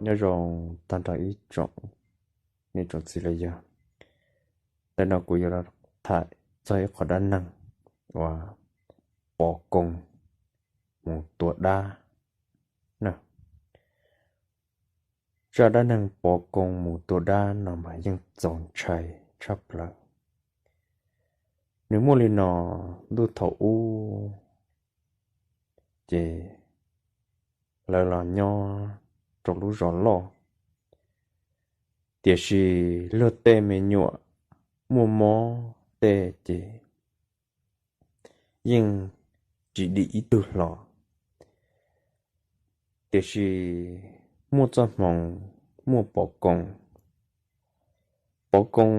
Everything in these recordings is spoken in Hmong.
Nyob zoo tag nrho ib tsoom niam tsoom txiv los yog, ntawm no kuv yuav los tham txog ib qhov dab neeg uas Pov Koo mus tua dab na. Zaj dab neeg Pov Koo mus tua dab no mas yeej txaus ntshai tshaj plaws. Nws muaj li no, ntuj thaum ub ces lawv los nyob rau lub zos loj, tiam sis luag tej me nyuam muaj mob tej ces yeej tsis dim ib tug hlo. Tiam sis muaj txoj hmoov muaj Pov Koo, Pov Koo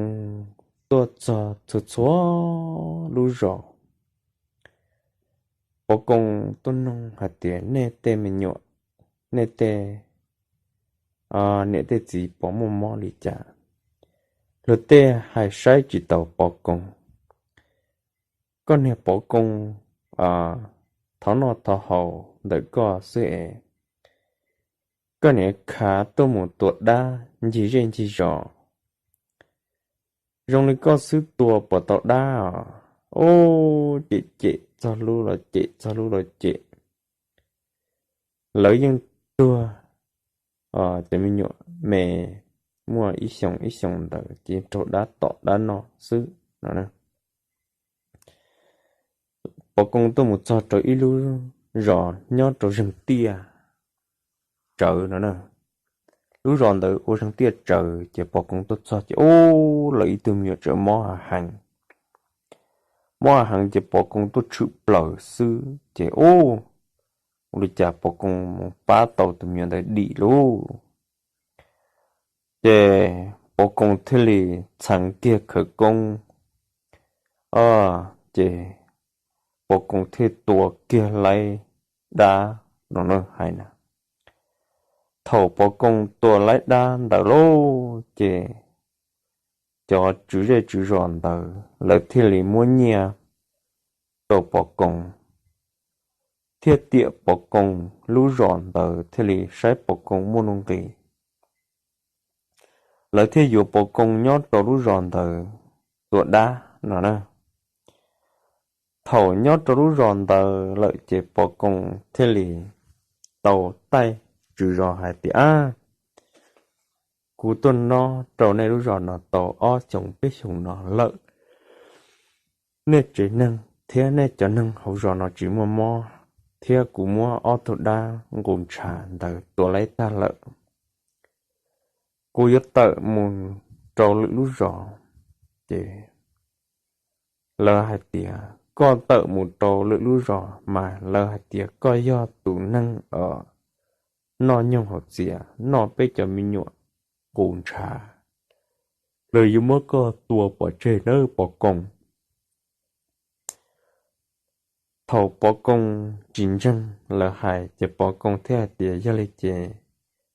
tuaj txog txhua txhua lub zos. Pov Koo tuaj noog hais tias nej tej me nyuam, nej tej, niam tej txiv puas muaj mob li cas? Luag tej hais saib tsis taus Pov Koo. Koj niag Pov Koo thov noj thov haus ntawm koj xwb es, koj niam khav tuaj mus tua dab ncig zej ncig zos. Zoo li koj xwb tua puas tau dab os? Ub, cem cem txog lub los cem, txog lub los cem. Lawv yeej tuag cov me nyuam me muaj ib xyoos ib xyoos ntawd ces raug dab tom dab noj xwb no. Pov Koo tuaj mus txog rau ib lub zos nyob rau zeeg tiaj tsawv no na. Lub zos ntawd ua zeeg tiaj tsawv ces Pov Koo tuaj txog ces ub, lawv ib tug me nyuam tseem mob hav heev. Mob hav heev ces Pov Koo tuaj tshwm plaws xwb ces ub, ua li cas Pov Koo mus pab tau tus me nyuam ntawd dim lauj. Ces Pov Koo thiaj li txheev kiag khawv koob, o, ces Pov Koo thiaj tua kiag laib dab no na hais na. Thaum Pov Koo tua laib dab ntawd lauj ces cov tswv zej tswv zos ntawd lawv thiaj li muab nyiaj rau Pov Koo, thiaj tiam Pov Koo, lub zos ntawd thiaj li saib Pov Koo muaj nuj nqis. Lawv thiaj yuav Pov Koo nyob rau lub zos ntawd tua dab no na. Thaum nyob rau lub zos ntawd lawm ces Pov Koo thiaj li tau taij tswv zos hais tias, ab, kuv tuaj nyob rau nej lub zos no tau ob xyoos peb xyoos no lawm. Nej tsev neeg thiab nej cov neeg hauv zos no tsis muaj mob, thiab kuv muab ob tug dab nqus ntshav ntawd tua laib tag lawm. Kuv yuav tawm mus rau lwm lub zos. Ces lawv hais tias, koj tawm mus rau lwm lub zos mas lawv hais tias koj yog tus neeg noj nyoog haus txias, noj peb cov me nyuam nqus ntshav, lawv yuav muab koj tua pov tseg nawb Pov Koo. Thaum Pov Koo tsis ntseeg lawv hais ces Pov Koo thiaj hais tias yog li ces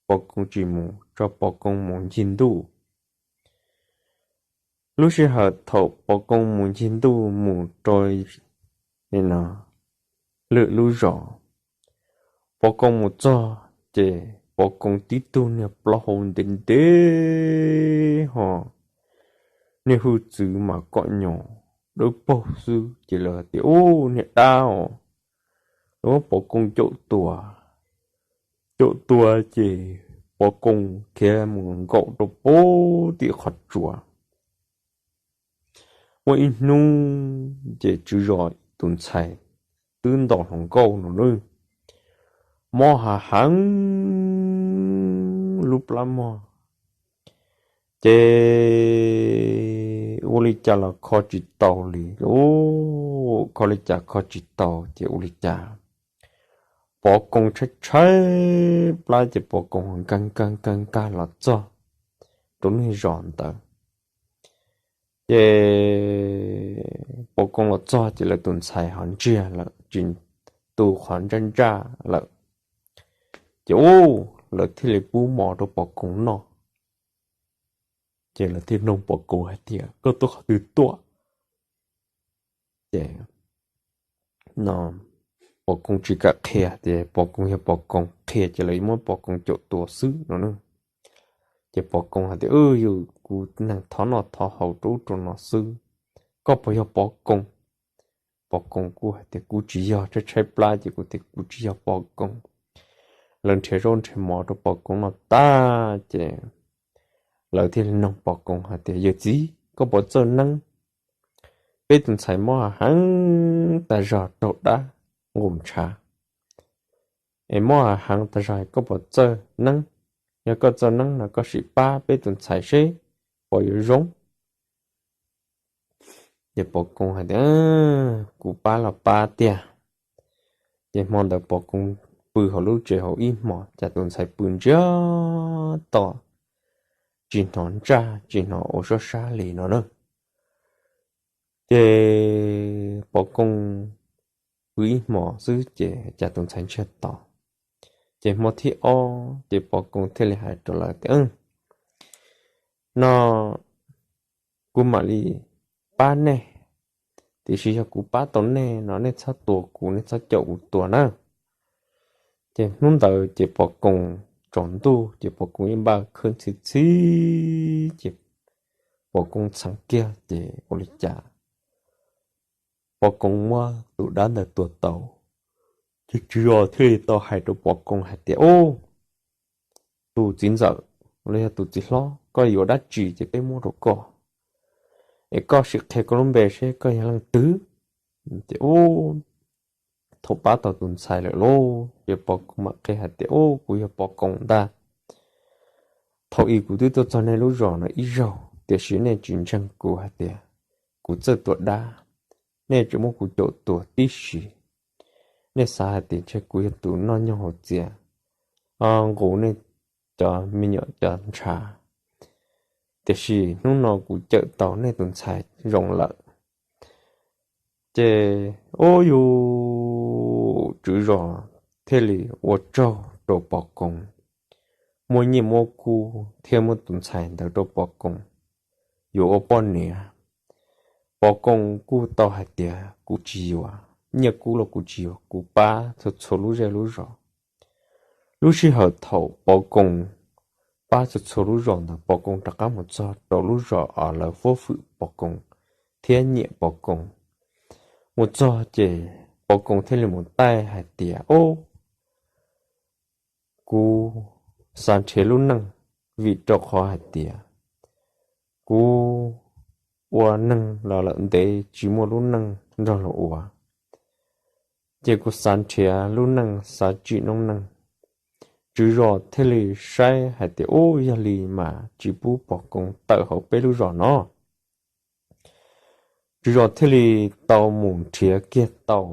Pov Koo tsis mus, tso Pov Koo mus ncig ntuj. Lub sij hawm thaum Pov Koo mus ncig ntuj mus rau lwm lub zos, Pov Koo mus txog ces Pov Koo tib tug niag plaub hau ntev ntev ho niag hwj txwv mas kom nyuam dawb paug xwb ces lawv tias, ub, niag dab os. Lawv muab Pov Koo caum tua. Caum tua ces Pov Koo khiav mus nkaum rau puag tim qhov tsua. Muaj ib hnub ces tswv zos tus ntxhais twb ntaus hluas nkauj no lawm, mob hav heev lub plab mog. Ces ua li cas los kho tsis tau li, kho li cas kho tsis tau ces ua li cas Pov Koo tshaib tshaib plab ces Pov Koo nkag nkag nkag nkag los txog rau niag zos ntawd. Ces Pov Koo los txog ces lawv tus ntxhais ho ntsiag lawm, tsis tu qhov ntsaj ntsaj lawm. Ces ub, lawv thiaj li pub mov rau Pov Koo noj. Ces lawv thiaj nug Pov Koo hais tias, koj tuaj qhov twg tuaj? Ces no, Pov Koos tsis kam qhia tias Pov Koos yog Pov Koos, qhia ces lawv muab Pov Koos caum tua xwb no na. Ces Pov Koos hais tias, Yus kuv neeg thov noj thov haus rau ub rau no xwb, koj puas yog Pov Koos? Pov Koos kuj hais tias, Kuv tsis yog, tshaib tshaib plab ces kuv tias kuv tsis yog Pov Koos. Lawv nrhiav zaub nrhiav mov rau Pov Koos noj tag ces lawv thiaj li noog Pov Koos hais tias, Yawm txiv, koj puas txawj neeb? Peb tus ntxhais mob heev tas zog raug dab nqus ntshav, es mob heev tas zog koj puas txawj neeb? Yog koj txawj neeb no koj sim pab peb tus ntxhais seb puas yuav zoo. Ces Pov Koos hais tias, Kuv pab los pab tiag. Ces hmo ntawd Pov Koos pw hauv lub tsev hauv ib hmos, cas tus ntxhais pw ntsiag to, tsis hnov ntsaj tsis hnov ua suab sab li no na. Ces Pov Koos pw ib hmos xwb ces cas tus ntxhais ntsiag to. Ces hmo thib ob ces Pov Koos thiaj li hais rau lawv tias, No kuv mam li pab nej, tiam sis yog kuv pab tau nej no nej txhob tua kuv, nej txhob caum kuv tua na. Ces hnub ntawd ces Pov Koos tsaus ntuj ces Pov Koos yeej npaj khawb ntxhi txhib ces Pov Koos txheev kiag ces ua li cas Pov Koos muab tus dab ntawd tua tau. Ces tswv zos thiaj li tau hais rau Pov Koos hais tias, Ub, tus txiv ntxawm los yog tus txiv hlob, koj yuav dab tsi ces peb muab rau koj, es koj sim qhia koj lub npe seb koj yog leej twg. Ces ub, thaum pab tau tus ntxhais lawm lauj, ces Pov Koos mam qhia hais tias, Ub, kuv yog Pov Koos ntag. Thaum ub kuv twb tuaj txog nej lub zos no ib zaug, tiam sis nej tsis ntseeg kuv hais tias kuv txawj tua dab, nej tsuas muab kuv caum tua tib si. Nej xav hais tias ntshe kuv yog tus noj nyoog haus txias, nqus nej cov me nyuam cov ntshav, tiam sis hnub no kuv cawm tau nej tus ntxhais zoo lawm. Ces ub, yus tswv zos thiaj li ua tsaug rau Pov Koos, muab nyiaj muab kub thiab muab tus ntxhais ntawd rau Pov Koos yuav ua poj niam. Pov Koos kuj tau hais tias, Kuv tsis yuav, nyiaj kub los kuv tsis yuav, kuv pab txhua txhua lub zej lub zos. Lub sij hawm thaum Pov Koos pab txhua txhua lub zos ntawd, Pov Koos rov qab mus txog rau lub zos uas lawv huab hwm Pov Koos thiab nyiam Pov Koos. Mus txog ces Pov Koos thiaj li mus taij hais tias, Ub, kuv xav nrhiav lub neej, vim rau qhov hais tias kuv ua neeg los lawm ntev tsis muaj lub neej nrog luag ua, ces kuv xav nrhiav lub neej xav tsim noob neej. Tswv zos thiaj li saib hais tias, Ub, yog li mas tsis pub Pov Koos tawm hauv peb lub zos no. Tswv zos thiaj li tau mus nrhiav kiag tau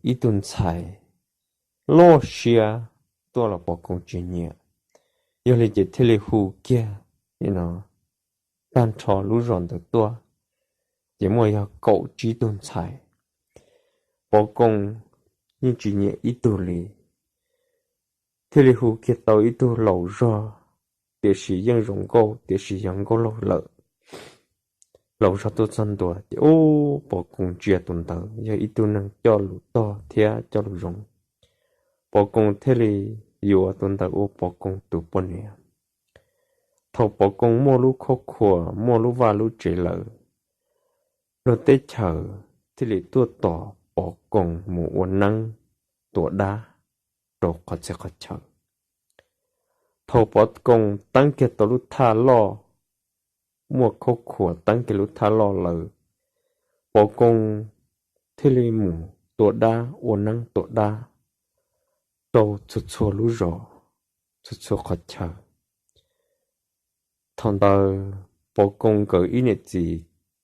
ib tug ntxhais loj siab tuaj los Pov Koos tsis nyiam. Yog li ces thiaj li hu kiag no tag nrho lub zos ntawd tuaj, ces muaj yog kaum tsib tug ntxhais. Pov Koos yeej tsis nyiam ib tug li, thiaj li hu kiag tau ib tug laus zog, tiam sis yeej zoo nkauj tiam sis yog nkauj laug lawm. Laus zog tuaj txog ntua ces ub, Pov Koos ntsia tus ntawd yog ib tug neeg coj lus tog thiab coj lus zoo. Pov Koos thiaj li yuav tus ntawd ua Pov Koos tus poj niam. Thaum Pov Koos muaj lub khob khuas muaj lub vaj lub tsev lawm, luag teb chaws thiaj li tuaj tos Pov Koos mus ua neeb tua dab rau qhov txhia qhov chaw. Thaum Pov Koos teeb kiag tau lub thaj loj, muaj khob khuas teeb kiag lub thaj loj lawm, Pov Koos thiaj li mus tua dab ua neeb tua dab rau txhua txhua lub zos, txhua txhua qhov chaw. Thaum ntawd Pov Koos nkawd ib niam txiv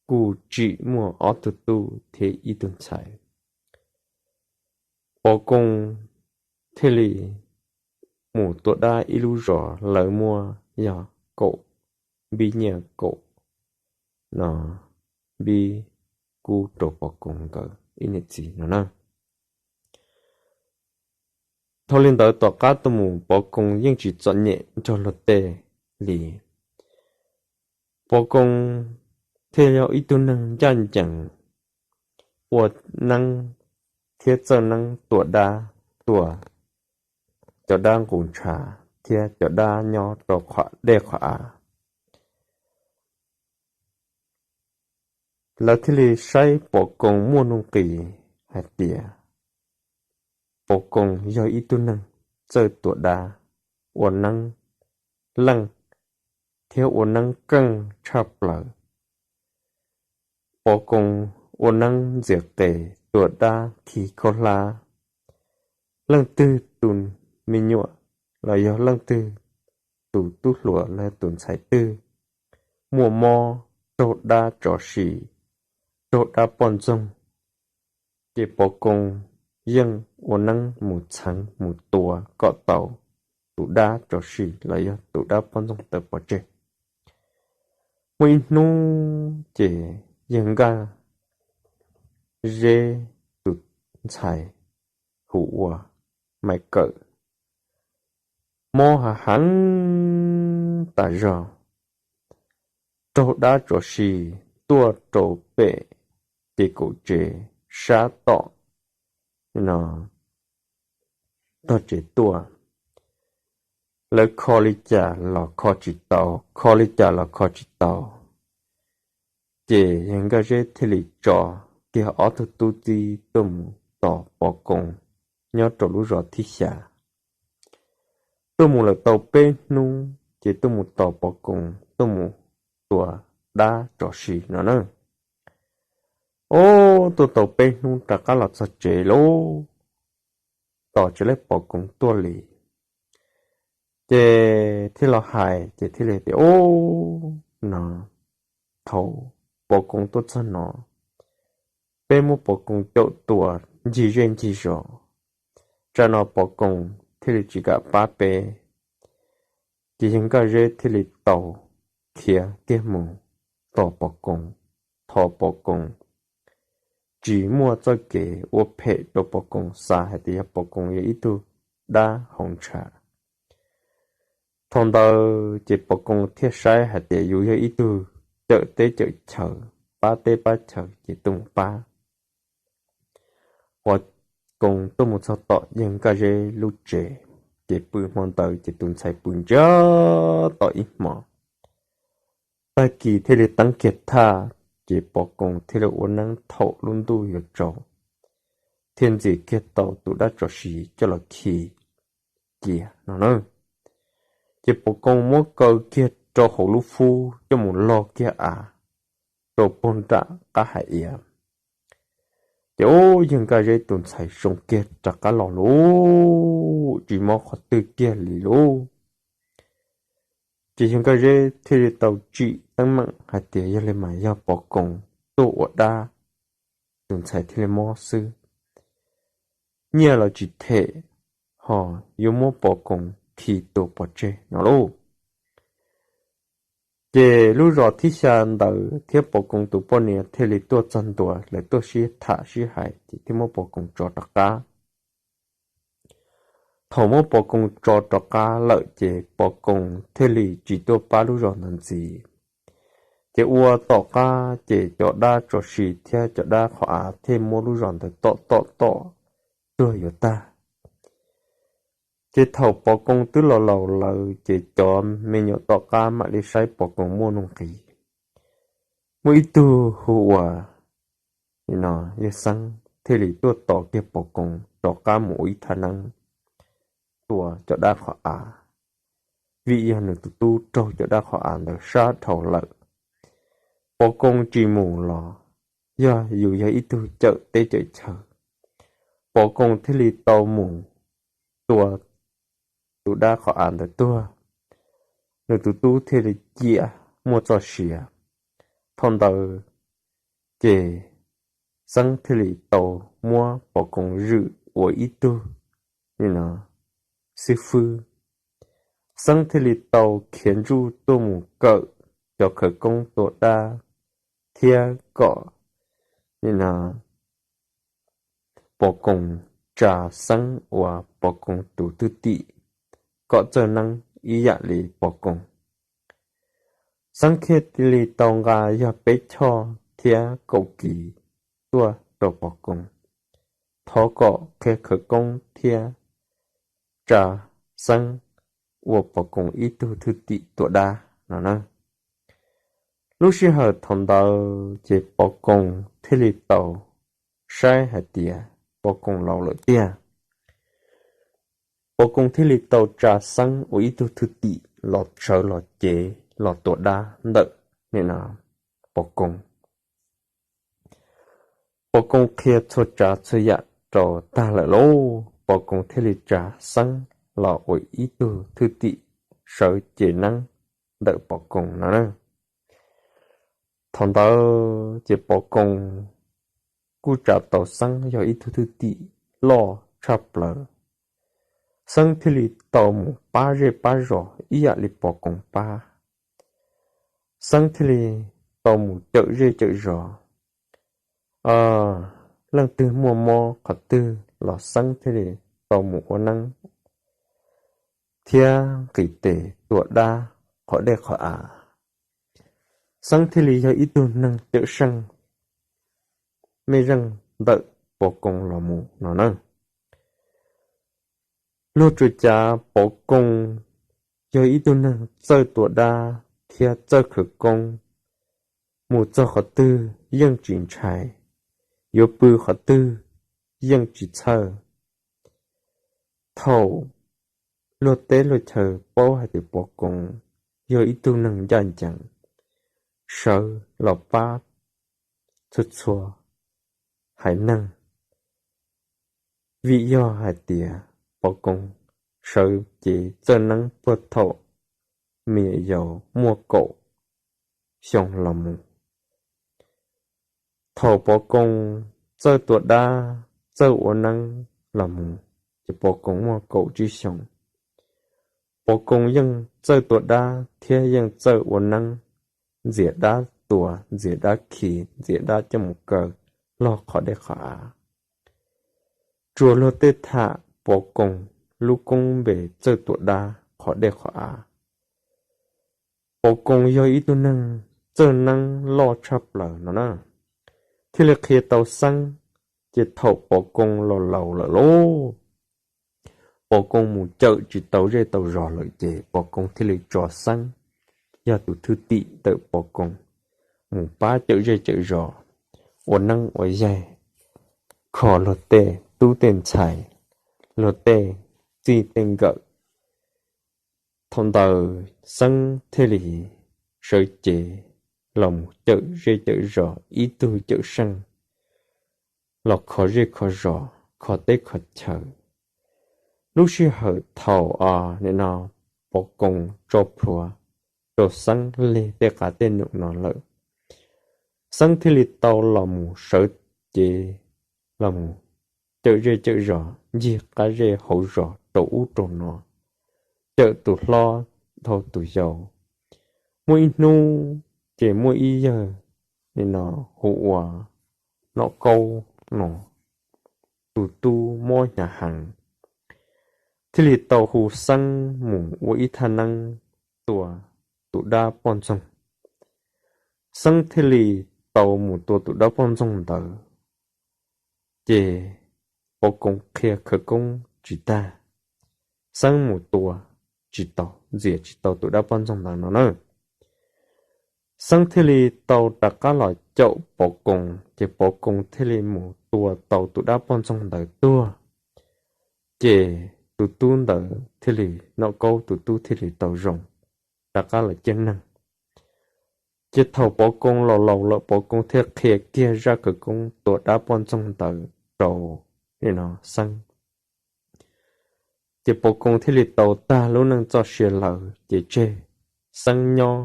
kuj tsim muaj ob tug tub thiab ib tug ntxhais. Pov Koos thiaj li mus tua dab ib lub zos, lawv muab yog kaum npib nyiaj kaum no npib kub rau Pov Koos nkawd ib niam txiv no na. Dhau li ntawd tom qab tuaj mus Pov Koos yeej tsis txom nyem nrog luag tej li. Pov Koos thiaj yog ib tug neeg ncaj ncees, ua neeb thiab txawj neeb tua dab, tua cov dab nqus ntshav thiab cov dab nyob rau qhov dej qhov av. Lawv thiaj li saib Pov Koos muaj nuj nqis hais tias Pov Koos yog ib tug neeg txawj tua dab, ua neeb leej thiab ua neeb keej tshaj plaws. Pov Koos ua neeb ntxias qes tua dab khi khaub hlab, leej twg tus me nyuam los yog leej twg tus tub hluas los yog tus ntxhais twg muaj mob, raug dab tsov si, raug dab poj ntxoog, ces Pov Koos yeej ua neeb mus txheev mus tua kom tau tus dab tsov si los yog tus dab poj ntxoog tawm pov tseg. Muaj ib hnub ces yawg Nkaj Zeb tus ntxhais hu ua Maiv Kawm mob hav heev tas zog, raug dab tsov si tuaj rau pem ces kaum tsev sab tom no tog tsev tuaj. Lawv kho li cas los kho tsis tau, kho li cas los kho tsis tau. Ces yawg Nkaj Zeb thiaj li tso kiag ob tug tub txib tuaj mus tos Pov Koos nyob rau lub zos thib xya. Tuaj mus lawm tau peb hnub ces tuaj mus tos Pov Koos tuaj mus tua dab tsov si no na. Ob, tuaj tau peb hnub rov qab los txog tsev lauj, tos tsis tau Pov Koos tuaj li. Ces thiaj los hais ces thiaj li tias, Ub, no thaum Pov Koos tuaj txog no, peb muab Pov Koos caum tua ncig zej ncig zos, tsam no Pov Koos thiaj li tsis kam pab peb. Ces yawg Nkaj Zeb thiaj li tau khiav kiag mus tos Pov Koos, thov Pov Koos tsis muaj txoj kev ua phem rau Pov Koos, xav hais tias yog Pov Koos yog ib tug dab hauv ntshav. Thaum ntawd ces Pov Koos thiaj saib hais tias yus yog ib tug cawm teb cawm chaw, pab teb pab chaw ces tuaj mus pab. Pov Koos tuaj mus txog tom yawg Nkaj Zeb lub tsev, ces pw hmo ntawd ces tus ntxhais pw ntsiag to ib hmos. Tag kis thiaj li teeb kiag thaj, ces Pov Koos thiaj li ua neeb thaum lub ntuj yuav tsaus, thiaj ntxias kiag tau tus dab tsov si coj los khi cia no na. Ces Pov Koos muab kaw kiag rau hauv lub fub coj mus log kiag av rau puag nram qab hav iav. Ces ub, yawg Nkaj Zeb tus ntxhais zoo kiag rov qab los lauj, tsis mob qhov twg kiag li lauj. Ces yawg Nkaj Zeb thiaj li tau tsim teeb meem hais tias yog li mas yog Pov Koos tuaj ua dab, tus ntxhais thiaj li mob xwb, nyiaj los tsis them, ho yuav muab Pov Koos khi tua pov tseg no lauj. Ces lub zos thib xya ntawd thiab Pov Koos tus poj niam thiaj li tuaj txog ntua, lawv tuaj sib tham sib hais ces thiaj muab Pov Koos tso rov qab. Thaum muab Pov Koos tso rov qab lawm ces Pov Koos thiaj li tsis tuaj pab lub zos ntawd ntxiv. Ces ua tom qab ces cov dab tsov si thiab cov dab qhov av thiaj muab lub zos ntawd tom tom tom tuag yuav tag. Ces thaum Pov Koos twb los laus lawm ces cov me nyuam tom qab mam li saib Pov Koos muaj nuj nqis. Muaj ib tug hu ua, no, yawg Xeeb thiaj li tuaj tos kiag Pov Koos rov qab mus ua ib thaj neeb tua cov dab qhov av, vim yog nws tus tub raug cov dab qhov av ntawd sab dhau lawm. Pov Koos tsis mus los yog yus yog ib tug cawm teb cawm chaw, Pov Koos thiaj li tau mus tua tus dab qhov av ntawd tuag, nws tus tub thiaj li ciaj muaj txoj sia. Thaum ntawd ces Xeeb thiaj li tau muab Pov Koos zwm ua ib tug, no, xib fwb. Xeeb thiaj li tau khiav ntsuj tuaj mus kawm cov khawv koob tua dab thiab kom, no, Pov Koos tsa Xeeb ua Pov Koos tus thwj tim, kom txawj neeb ib yam li Pov Koos. Xeeb thiaj li tau nqa yog peb choj thiab kaum kis tuaj rau Pov Koos. thov kom qhia khawv koob thiab tsa Xeeb ua Pov Koos ib tug thwj tim tua dab no na. Lub sij hawm thaum ntawd ces Pov Koos thiaj li tau saib hais tias Pov Koos laus lawm tiag. Pov Koos thiaj li tau tsa Xeeb ua ib tug thwj tim los sawv los cev los tua dab ntawm nim no Pov Koos. Pov Koos qhia txhua tsav txhua yam rau tag lawm lauj, Pov Koos thiaj li tsa Xeeb los ua ib tug thwj tim sawv cev neeb ntawm Pov Koos no na. Thaum ntawd ces Pov Koos kuj tsa tau Xeeb yog ib tug thwj tim loj tshaj plaws. Xeeb thiaj li tau mus pab zej pab zos ib yam li Pov Koos pab. Xeeb thiaj li tau mus cawm zej cawm zos. Leej twg muaj mob qhov twg los Xeeb thiaj li tau mus ua neeb thiab nqis tes tua dab qhov dej qhov av. Xeeb thiaj li yog ib tug neeg cawm seej mej zeej ntawm Pov Koos los mus no na. Luag tsuas cav Pov Koos yog ib tug neeg txawj tua dab thiab txawj khawv koob, mus txog qhov twg yeej tsis ntshai, yuav pw qhov twg yeej tsis txhawj. Thaum luag teb luag chaw paub hais tias Pov Koos yog ib tug neeg ncaj ncees, sawv los pab txhua txhua haiv neeg, vim yog hais tias Pov Koos sawv cev txawj neeb puag thaum me nyuam yaus muaj kaum xyoo los mus. Thaum Pov Koos txawj tua dab, txawj ua neeb los mus, ces Pov Koos muaj kaum tsib xyoos. Pov Koos yeej txawj tua dab thiab yeej txawj ua neeb, ntxias dab tua, ntxias dab khi, ntxias dab coj mus kaw log qhov dej qhov av. Tsuas luag tej tham Pov Koos lub koob npe txawj tua dab qhov dej qhov av. Pov Koos yog ib tug neeg txawj neeb loj tshaj plaws no na, thiaj li qhia tau Xeeb. Ces thaum Pov Koos los laus lawm lauj, Pov Koos mus cawm tsis tau zej tau zos lawm ces Pov Koos thiaj li tso Xeeb yog tus thwj tim ntawm Pov Koos mus pab cawm zej cawm zos, ua neeb ua yaig, kho luag tej tub tej ntxhais, luag tej txij tej nkawm. Thaum ntawd Xeeb thiaj li sawv cev los mus cawm zej cawm zos ib tug cawm seej los kho zej kho zos kho teb kho chaw. Lub sij hawm thaum nim no Pov Koos tso plhuav rau Xeeb leg tej qav tej num no lawm, Xeeb thiaj li tau los mus sawv cev los mus cawm zej cawm zos ncig qab zej hauv zos rau ub rau no, cawm tus hlob dhau tus yau. Muaj ib hnub ces muaj ib yawg nim no hu ua Nom Kaub no, tus tub mob hnyav heev, thiaj li tau hu Xeeb mus ua ib thaj neeb tua tus dab poj ntxoog. Xeeb thiaj li tau mus tua tus dab poj ntxoog ntawd, ces Pov Koos qhia khawv koob tsis tag, Xeeb mus tua tsis tau, ntxias tsis tau tus dab poj ntxoog ntawd no na. Xeeb thiaj li tau rov qab los caum Pov Koos, ces Pov Koos thiaj li mus tua tau tus dab poj ntxoog ntawd tuag. Ces tus tub ntawd thiaj li, Nom Kaub tus tub thiaj li tau zoo rov qab los ciaj neeg. Ces thaum Pov Koos los laus lawm Pov Koos thiaj qhia kiag zaj khawv koob tua dab poj ntxoog ntawd rau nim no Xeeb. Ces Pov Koos thiaj li tau tag lub neej txoj sia lawm ces tseg Xeeb nyob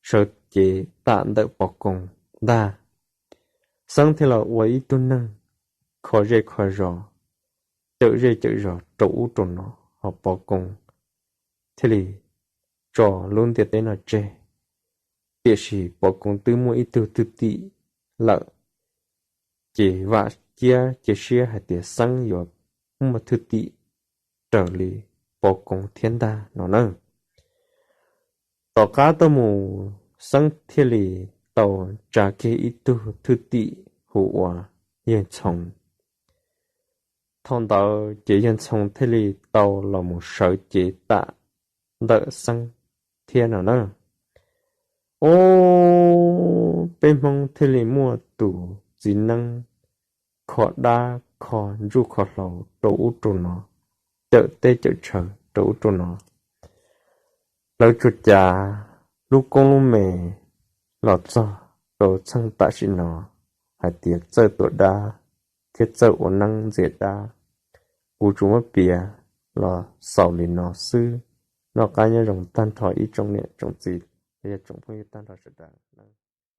sawv cev tam ntawm Pov Koos ntag. Xeeb thiaj los ua ib tug neeg kho zej kho zos, cawm zej cawm zos rau ub rau no, ho Pov Koos thiaj li tso lub ntiaj teb no tseg. Tiam sis Pov Koos twb muaj ib tug thwj tim lawm, ces vam ciab cia siab hais tias Xeeb yuav muaj thwj tim raws li Pov Koos thiab ntag no na. Tom qab tuaj mus Xeeb thiaj li tau tsa kiag ib tug thwj tim hu ua Yawg Ntxhoo. Thaum ntawd ces yawg Ntxhoo thiaj li tau los mus sawv cev tam ntawm Xeeb thiab no na. Ob peb Hmoob thiaj li muaj tus txiv neeb kho dab kho ntsuj kho hlauv rau ub rau no, cawm teb cawm chaw rau ub rau no. Lawv tsuas cav lub koob lub me los txog rau txheej tam sim no hais tias txawj tua dab thiab txawj ua neeb ntxias dab. Kuv tsuas muab piav los xaus li no xwb. Noj qab nyob zoo tag nrho ib tsoom niam tsoom txiv los yog tsoom phooj ywg tag nrho sawv daws.